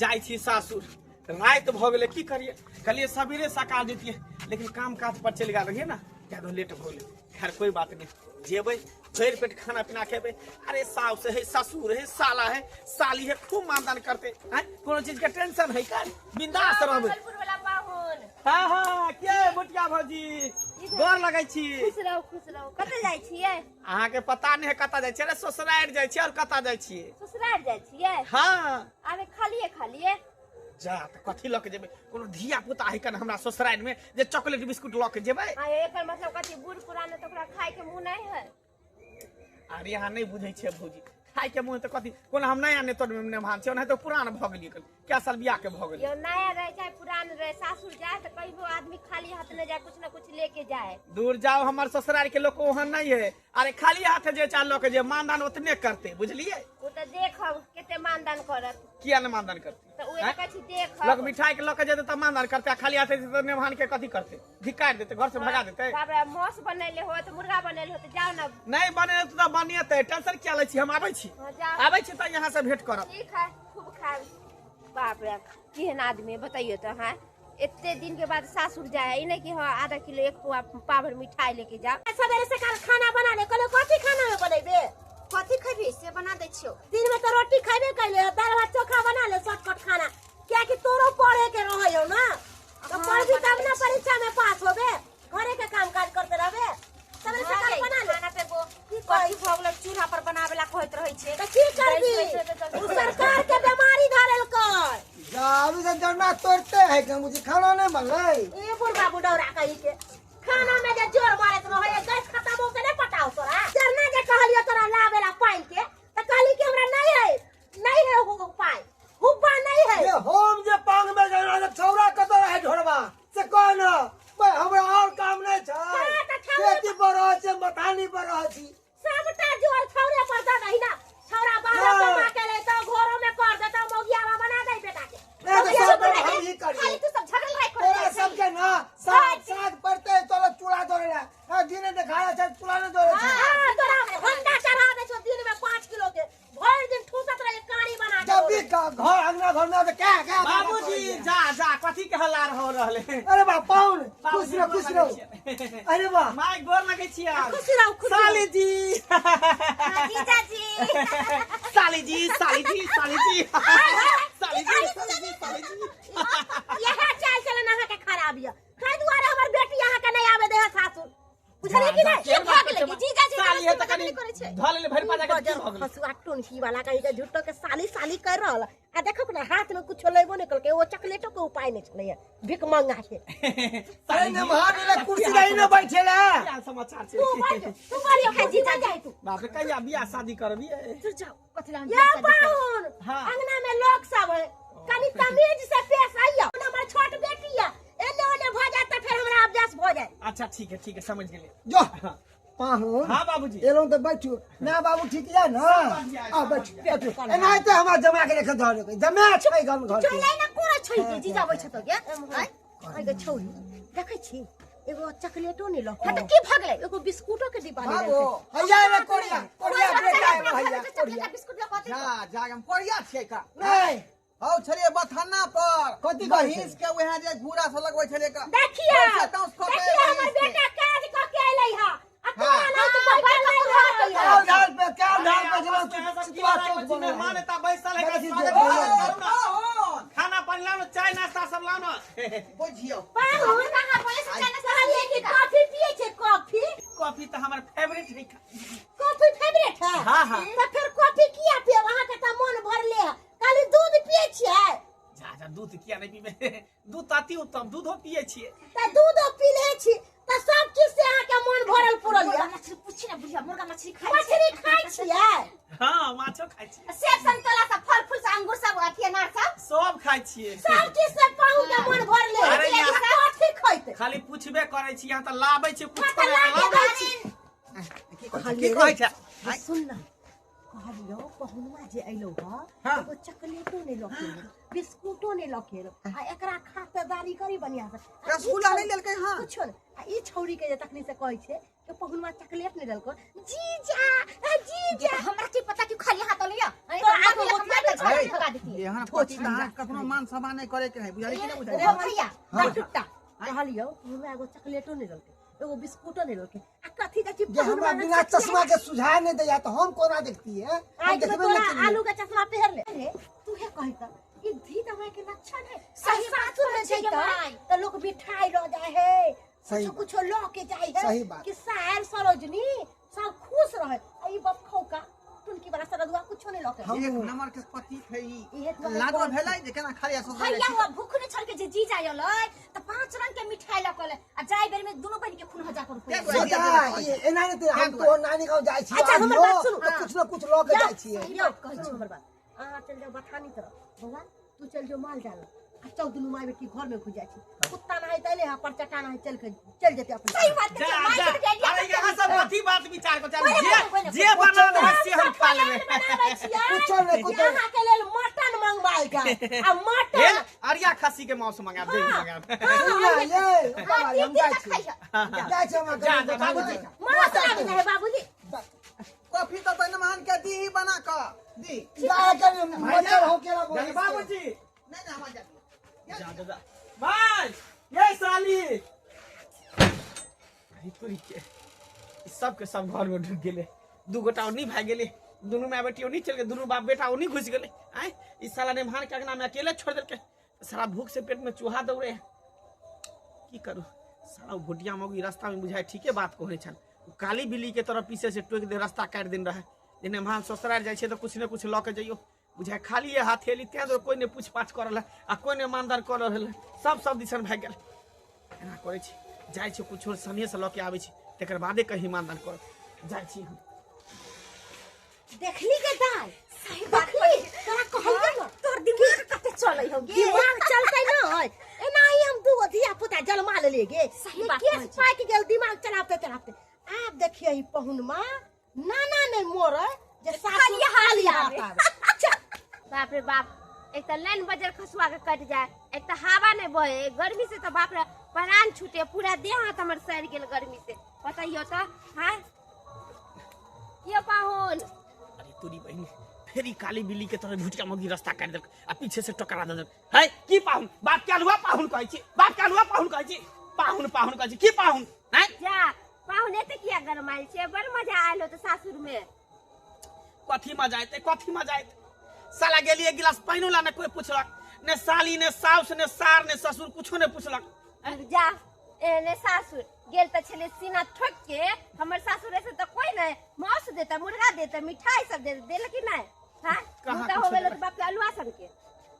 जाइ छी सासुर, राति भऽ गेलै, की करियै? कहलियै सबेरे सकाल जैतियै, लेकिन काम काज पर चलि गेल रहियै ने, ताहि लेट भऽ गेलै। खैर कोई बात नहीं, जेबै भरि पेट खाना पीना खेबै। अरे साउस है, ससुर है, साला है, साली है, खूब मानदान करते हैं, कोनो चीज के टेंशन है का, बिंदास रहबै। भागलपुर वाला पाहुन। हाँ हाँ, के बुटिया भौजी, गोर लगै छी। खुश रहू, खुश रहू। कतऽ जाइ छियै? अहाँके पता नहीं है कतऽ जाइ छियै? अरे ससुरारि जाइ छियै, और कतऽ जाइ छियै? ससुरारि जाइ छियै? हाँ। अरे खालिए खालिए जा तऽ कथी लऽ के जेबै? कोनो धिया पुता है कन हमरा ससुरारि में जे चॉकलेट बिस्कुट लऽ के जेबै? आ एकर मतलब कथी, बूढ़ पुरान तऽ ओकरा खाय के मुंह नहीं है। अरे अहाँ नहीं बुझै छियै भौजी, खाय के मुंह तऽ कथी, कोनो हम नया नहि तोर मेहमान छियै, ओनाहिते पुरान भऽ गेलियै, कए साल बियाह के भऽ गेलै। यो नया रहे चाहे पुरान रहे, सासुर जाए तो कहियो आदमी खाली हाथ नहीं जाए, कुछ न कुछ लेके जाए। दूर जाओ, हमर ससुराल के लोग ओहन नहीं है। अरे खाली हाथ जे चाह लऽ के जे मानदान उतने करते, बुझलियै? ओ तऽ देखब कते मानदान करत। किया ने मानदान करते? तऽ ओ कहै छी देखब। लग मिठाई के लऽ के जेतै तऽ मानदान करते, आ खाली हाथ जेतै तऽ मेहमान के कथी करते? धिक्कार देते, घर से भगा देते। बाप रे, मांस बनेले होत, मुर्गा बनेले होत, जाओ ना। नहीं बनेले तऽ बनेतै, टेंशन किया लै छी, हम आबै छी। हाँ, जाओ। आबै छी तऽ यहाँ से भेंट करब। ठीक है, खूब खाब। बाप रे, केहन आदमी है बताइयो तो। हाँ, एते दिन के बाद सासुर जाए है, ई नहीं कि हाँ आधा किलो एक पुआ पाभर मिठाई लेके जाओ। सवेरे से काल खाना बना ले, कहले कथी खाना में बनेबे? कथी खेबी से बना दै छियौ। दिन में तो रोटी खेबे कैले, दाल भात चोखा बना ले, शॉर्टकट खाना, कियाकि तोरो पढ़े के रहै हो ना, तो हाँ, पढ़बी बना तब ना दै छी। परीक्षा में पास होबे, घरे के काम काज करते रहबे। सवेरे से हाँ काल गे, बना ले। खाना पे गो की कहै? कथी भऽ गेलै, चूल्हा पर बनाबे ला कहैत रहै छै। तऽ की करबी? गैस बैसे तऽ उ सरकार के बीमारी धरेलकै। जा अभी तक जरना तोड़ते है कि मुझे खाना नहीं बनलै। ए बुढ़ बाबू डौरा कही के खाना में जे जोर मारैत रहै, गैस खत्म हो के नहीं पता हो तोरा। जरना जे कहलियो तोरा लाबे ला पानि के, तऽ कहली कि हमरा नहीं है, नहीं है हो पानि, हुब्बा नहीं है। ये हम जे पांग में जरना जे छौरा कतऽ रहै ढोरबा से कह न, भाई हमरा और काम नहीं छै। हाँ, तऽ छौरा खेती पर रहै छै, मथानी पर रहै छी। सबटा जोर छौरे पर दऽ दही ना, छौरा बाहर हाँ। कमा के लेतौ, घरो में कर देतौ, मौगियावा बना दे बेटा के। नहीं, तऽ मौगियावा सब बना हम दे। ही करियै। खाली तू सब झगड़ा लड़ाई करैत तोरा रहै छी। सबके ना साग साग पड़ते तोरा चूड़ा दौड़े ला, हाँ, दिने देखाया छै चूड़ा नहीं दौड़े छै। हाँ, तोरा हंडा चढ़ा दै छौ दिन में 5 किलो के, भरि दिन ठूसत रहे कानी बना के। जब भी घर अंगना घर में आबै, क्या क्या बाबूजी जा जा, कथी के हल्ला रहो रहले? अरे बा पाउन, खुश रहो, खुश रहो। अरे बा my गोर लगै छी यार। खुश रहो, खुश रहो। साली जी। हाँ, जीजा जी। साली जी, साली जी, साली जी। साली जी, साली जी, साली जी। इएह चाल चलन अहाँके खराब यऽ, ताहि दुआरे हमर बेटी अहाँके नहि आबे दे है सासुर, बुझलियै कि नहि? जा, भऽ गेलै कि जीजा जी साली है तऽ कनी कनी करै छै। धऽ लेले भरि पाजा के, की भऽ गेलै? हसुआ टुनही वाला कहीं के झूठो के साली साली कर रहल, आ देखो ना हाथ में कुछो लेबो नहीं करके, वो चॉकलेटो के उपाय नहीं छलैया भीख मंगा के। अरे नमहार वाला कुर्सी नहीं ना बैठे ला। की हाल समाचार छै? तू बैठ, तू बढ़िया खा जीजा जाय तू। बाप रे, कहिया बियाह शादी करबी? तू जाओ, कथी ला हम ये बियाह शादी करब? पाहुन, हाँ। अंगना में लोग सब है, कनी तमीज से पेश आइयो, हमर छोट बेटी है, एने ओने भ जाए त फिर हमरा अभ्यास भ जाए। अच्छा ठीक है, ठीक है, समझ गेलियै। जो पाहुन। हाँ बाबूजी। एलहुँ तऽ बैठू ना बाबू, ठीक या ना? बढ़िया, आ बैठू बैठू, एनाहिते हमरा जमा के रख धर के जमा छै गाम घर के। चलै ना कोरा छै के जीजा बैठ त गे। आय आय गे छौरी, देखै छी एगो चॉकलेटो नै लऽ हाँ, तऽ की भऽ गेलै? एगो बिस्कुटो के डिब्बा नै बाबू देलकै। हैया रे कोरिया कोरिया बेटा है अपना हैया घर में कोरिया। चॉकलेट बिस्कुट लऽ कऽ जा जा, हम कोरिया छियै का? नहीं। हौ छलियै बथाना पर। कथी कहै महींस छलियै? के उएह जे घूरा से लगबै छलियै का। देखिए, पैसा दस कऽ देखिए के हमर महींस के। बेटा काज कऽ के अयलै हा, आ तोरा हाँ। नहीं तऽ बैठल नहीं रहै। क्या ढाल पे, क्या ढाल पे जमा चितवा चौक बनल है। मेहमान एता बैसल है, बैसी स्वागत जे। करू ना। पाहुन। खाना पानी लाउ ना, चाय नाश्ता सब लाउ ना। बुझियौ। पाहुन, कहाँ बोले से चाय नाश्ता कहलियै कि कॉफी पियै छै? कॉफी? कॉफी तऽ हमर फेवरेट है। कॉफी फेवरेट है? हाँ, हाँ। तऽ फिर कॉफी किया पियब, अहाँके तऽ मन भरले है। खाली दूध पियै छियै? जा जा, दूध किया नहीं पीबे, दूध तऽ अति उत्तम, दूधो पियै छियै। तऽ दूधो पी लै छी तऽ सब चीज से अहाँके मन भरल पुरल मुर्गा यऽ। मछली पूछी ना बुढ़िया, मुर्गा मछली खाइ छै? मछली खाइ छियै? हाँ, माछो खाइ छियै। सेब संतोला सब, फल फूल सब, अंगूर सब, अथी अनार सब सब खाइ छियै। सब चीज से पाहुन के मन भरले। अरे अरे यार। कथी खैतै? खाली पूछबे करै छी, यहाँ तऽ लाबै छी कुछ हाँ, तऽ लाके दै छी। की कहै छै? सुन ना, कहलियौ पहुनवा जे अइलो ह हाँ। एगो चॉकलेटो नै लऽ के एलो, बिस्कुटो नै लऽ के एलो आ एकरा खातिरदारी करी बढ़िया से। आ ई रसगुल्ला नहि लेलकै हँ। कुछो नै। आ ई छौरी के जे तखनी से कहै छै कि पहुनवा चॉकलेट नै देलको, जीजा आ जीजा। हमरा की पता कि खाली हाथ लिया। तो आगू गोतिया के है, भगा देती। एहन पति तऽ अहाँ कखनो मान सम्मान नहि करे के है, बुझलियै कि नहि बुझलियै? ओ भैया हाँ टुट्टा कहलियौ पहुनवा एगो चॉकलेटो नै देलकै, एगो बिस्कुटो नै देलकै आ कथी कथी जे हमरा बिना चश्मा के सुझाय नहीं दैया तो हम कोना देखती है? हम आज देखबे तोरा नहीं केलियै। आलू के चश्मा पहन ले रे, तू हे कहि त ई धी दवाई के लक्षण है। सही सही बात सासुर में कहै छै जइतै माय। त लोग मिठाई ल जाय है, सही कुछो कुछो ल के जाय है। सही बात। कि सार सरोजनी सब खुश रहे आ ई बप खौका टुनकी वाला सरदुआ कुछो नहीं ल के। हम- एक नंबर के पति है ई। इहे दुआरे लागो कहै भेलै जे केना खाली आ ससुराल भैया जाइ छी। हुआ भूख ने छल के जे जीजा अयलै त 5 रंग के मिठाई ल के अयलै आ जाय बेर में दुनू बहिन के खून हजार रुपया। क्या दुआरे? सोचा, ये एना नहीं ते हम तो नानी गाँव जाइ छी, अच्छा, हमर बात सुनू। तो कुछ न कुछ लऽ के जाइ छियै। यौ, सुनू हमर बात, अहाँ चलि जाउ बथानी तरफ, बौआ तू चलि जाउ माल जाल आ चल दुनू माय बेटी घर में घुस जाइ छी। कुत्ता नहाय त अयलै हँ, पर चटा नहाय चलि के चलि जेतै अपने। सही बात जा छै माय जा के आइडिया। अरे यहाँ सब कथी बात विचार को चल, कोई जे ना, कोई ना, जे बना देबै से हम खा लेबै। बनाबै छियै। कुछो नहि, कुछो नहि। अहाँके लेल मटन मंगवायल जाय आ मटन हे अरिया खस्सी के मांस मंगाब, दही मंगाब। सुन ना, ये ऊपर वाली, हम जाइ छी, जाइ छी हमरा जा, जा, कनि बाबूजी। माछ आबि जाइ है बाबूजी। कॉफी तऽ तैने महान के दी बना कऽ दी। जा कनि मच्छर हो केला बोलै। बाबूजी नहि नहि, हमरा जा दियौ। जा जा जा भाई ये साली अरे तोरी के ई सब के सब घर में ढुक गेले, दू गोटा ओनी भाग गेले, दुनू माय बेटी ओनी चल गेले, दुनू बाप बेटा ओनी घुस गेले। आय ई साला नेमहान के अंगना में अकेले छोड़ देलके, सारा भूख से पेट में चूहा दौड़े है। की करू साला भुटिया मौगी रास्ता में बुझाए ठीके बात कहने छल, उ काली बिल्ली के तरफ पीछे से टोकि दे रास्ता काटि दिन रहे। जे नेमहान ससुराल जाइ छै तऽ कुछ ने कुछ लऽ के जइयो, बुझाए खाली हाथ एली तें दुआरे कोइ नहि पूछ पाछ कर रहल है आ कोइ नहि मानदान कर रहल है, सब सब दिसन भागि गेल। एना करै छी जाइ छी कुछो सनेसँ लऽ के आबै छी तकर बादे कहीं मानदान करब, जाइ छी हम। देखली के दाय, सही बात देखली तोरा कहलियै न तोर दिमाग कते चलै हो गे। दिमाग चलतै न, एना ही हम दूगो धिया पुता जन्मा लेलियै गे। सही ये बात केस कहै छी। पाकि गेल दिमाग चलाबते चलाबते। आब देखियै ई पहुनमा नाना नहि मोरे जे सासुर खाली हाथ खाली हाथ आवे। आवे। अच्छा बाप रे बाप, एक तो लाइन बजर खसुआ के कट जाए, एक तो हवा नहीं बहे, गर्मी से तो बाप रे प्राण छूटे, पूरा देह हाथ हमर सड़ गेल गर्मी से। बताइयो तो हाँ कियो पाहुन। अरे तोरी बहिन फेर ई काली बिल्ली के तरह भुटिया मौगी रास्ता काटि देलक आ पीछे से टकरा देलक। है की पाहुन, बाप के अलुआ पाहुन कहै छी, बाप के अलुआ पाहुन कहै छी, पाहुन पाहुन कहै छी, की पाहुन? हैं जा पाहुन एते किया गरमायल छै, बड़ मजा आयल होत सासुर में। कथी मजा एते, कथी मजा एते? साला गेली एक गिलास पानिओ ला ने कोई पुछलक, ने साली ने साउस ने सार ने ससुर कुछो ने पुछलक। जा एहने सासुर गेल त छले सीना ठोक के, हमर सासुर ऐसे त कोई नहीं मांस देता मुर्गा देता मिठाई सब दे देल कि नहीं? हाँ कहाँ मुद्दा हो कुछो गेल देलक? त बाप के अलुआ सन के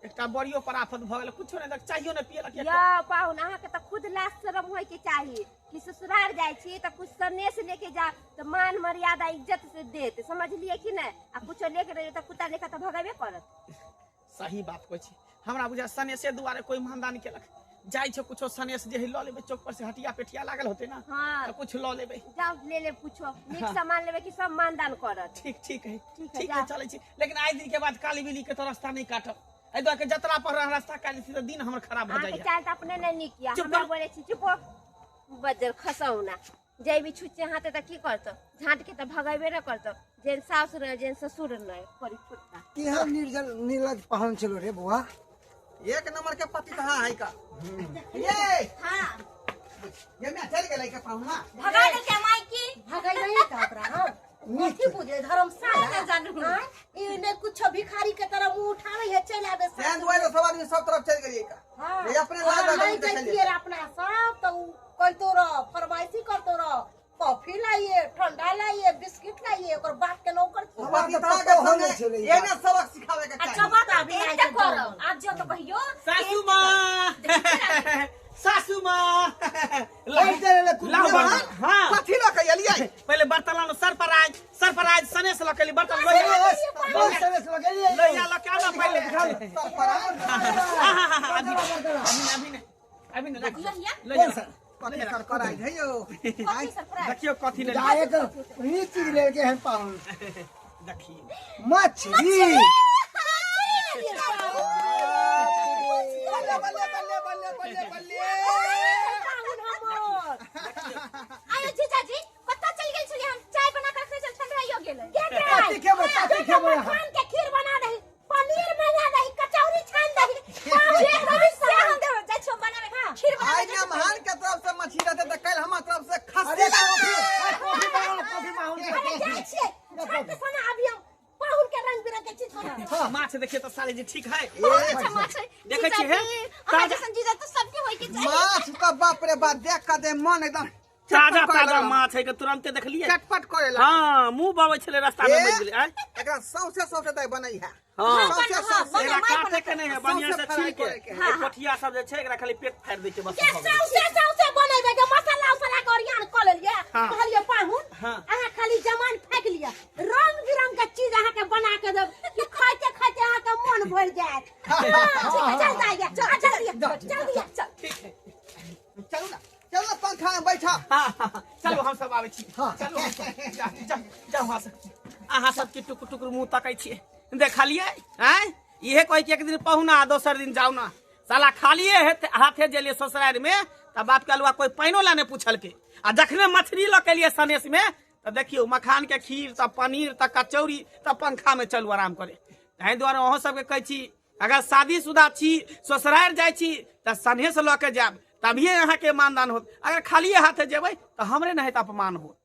एकटा बड़ियो पर आफत भऽ गेल, कुछो नहि देलक, चाहियो नहि पियलक एकटा। या पाहुन अहाँ के त खुद लाज शरम होय के चाही कि ससुराल जाइ छी त कुछ सनेस लेके जा त मान मर्यादा इज्जत से देत, समझलिए कि नहीं? आ कुछो लेके रहियो त कुत्ता लेखा त भगेबे करत। सही बात कहै छी, हमरा बुझा सनेसे दुआरे कोई मानदान केलक। जाइ छै कुछो सनेस जे है लऽ लेबै, चौक पर से हटिया पेटिया लागल होते ना, हाँ। तऽ कुछ लऽ लेबै। जाओ ले ले कुछो नीक सामान लेबै कि सब मानदान करत। ठीक ठीक है, ठीक है, ठीक है जाओ। चलै छी, लेकिन आइ दिन के बाद काली बिल्ली के तो रास्ता नहीं काटब, एहि दुआरे के जतरा पर रास्ता काटि छी तऽ दिन हमर खराब भऽ अहाँके जाइया। चाल तऽ अपने नहि नीक यऽ, चुप हमरा करू। बोलै छी चुप हो। बज्जर खसौना जैबी छुच्चे हाथे तऽ की करतौ, झाँट के तऽ भगेबे न करतौ, जेन सासुर नहि जेन ससुर नहि करी फुटका। केहन निर्जल निर्लज पाहुन छलो रे बौआ। एक नंबर के पति कहाँ है का? ये हाँ ये मैं चल गेलै के पाहुना भगा देलकै माय की भगै नहीं था ओकरा। हाँ कथी बुझे धर्मशाला नहि जानू। हाँ, ई ने कुछो भिखारी के तरह मुंह उठावे है चल आबे तें दुआरे सब आदमी सब तरफ चलि गेलियै का। हाँ। ये अपने लाज हाँ, लगल नहीं तऽ चलि जैतियै रे अपना सब तऽ उ कहतो रह, फरमाइशी करतो रह, कॉफी लाइए, ठंडा लाइए, बिस्किट लाइए, ओकर बाप के नौकर छी। हमरा पति तऽ के पतो हो संगे नहि छलै ई एने बात। सबक सिखावे के आ चाही। जवाब आब देख आइ तऽ के करब। जमाना। आब जो तऽ कहियो। सासू माँ, सासू माँ, बैठ जा रे, कुत्ता। लाओ बर्तन। हाँ। कथी लऽ के एलियै? पहिले बर्तन लानो, सरफराज, सरफराज सनेस लऽ के एली, बर्तन लऽ सनेस, बहुत सनेस लऽ के एलियै। लइया लऽ के आना पहिले। दिखाउ, दिखाउ। हाँ, हाँ, हाँ, अभी अभी नहीं, अभी नहीं, राखू। लहिया। लइया। कोन सर? कथी सरफराज है यौ? कथी सरप्राइज? देखियौ कथी ले जा एक नीक चीज लेलकै हन पाहुन। देखी मछली। बल्ले बल्ले बल्ले बल्ले बल्ले बल्ले। पाहुन हमर। आयो जीजाजी, कतऽ चलि गेल छलियै? हम चाय बना कऽ रखने छल, ठंडाइयो गेलै। कथी खेबै, कथी खेबै अहाँ? मखान के खीर बना दही, पनीर बना दही, कचौड़ी छान दही। जे कहबै से हम देबै। जाइ छियौ बनाबै, खीर बनाबै। आइ नमहान के तरफ से मछली रहते तऽ काल्हि हमरा तरफ से खस्सी। अरे कॉफी, अरे कॉफी बनाओ, कॉफी माहुन के। अरे जाइ छियै छठ के समय, अभी हम पाहुन के रंग बिरंग के चीज बना देब। माछ देखिए तऽ साले जी ठीक है। बहुत अच्छा माछ है। देखै छियै हे? जीजाजी, अहाँ जैसन जीजा तऽ सबके होय के चाही। माछ तऽ बाप रे बाप, देख कऽ दे मन एकदम ताजा चटपट करे ताजा लागल। माछ है के तुरंते देखलिए चटपट करे लागल। हाँ, मुंह बबै छलै रास्ता में, ए? बचि गेलै आँय? एकरा सौंसे सौंसे दाइ बनै है। हाँ। सौंसे सौंसे। एकरा काटे के नहि है, बढ़िया से सौंसे छील के फ्राई करे के। ए पोठिया सब जे छै, एकरा खाली पेट फाड़ि दै के बस के भऽ गेलै। सौंसे सौंसे बनेबै के मसाला उसाला के ओरियान कऽ लेलियै। हाँ। कहलियै पाहुन, हाँ। अहाँ खाली जमाइन फाकि लिअ, रंग बिरंग के चीज अहाँके बना के देब कि खाइते खाइते अहाँके मन भरि जायत। हाँ, ठीक है, चल जाइए, चल चल दिया, चल दिया, चल। ठीक है। चलू ना, चलू ना, पंखा में बैठा। हाँ हाँ हाँ, चलू, हम सब आबै छी। हाँ। चलू हम सब, जा जा जाउ वहाँ से। अहाँ सबके टुकुर टुकुर मुँह तकै छियै, देखलियै आँय? इहे कहै कि एक दिन पहुना आ दोसर दिन जाउ ना। साला खालिए हेतै हाथे जेलियै ससुरारि में तऽ बाप के अलुआ कोई पानिओ ला नहि पूछलकै, आ जखने मछली लऽ के एलियै सनेस में तऽ देखियौ मखान के खीर, तऽ पनीर, तऽ कचौड़ी, तऽ पंखा में चलू आराम करे। ताहि दुआरे अहूँ सबके कहै छी, अगर शादीशुदा छी, ससुरारि जाइ छी तऽ सनेस लऽ के जायब, तभिए अहाँके मानदान होत। अगर खालिए हाथे जेबै तऽ हमरे नहि अपमान होत।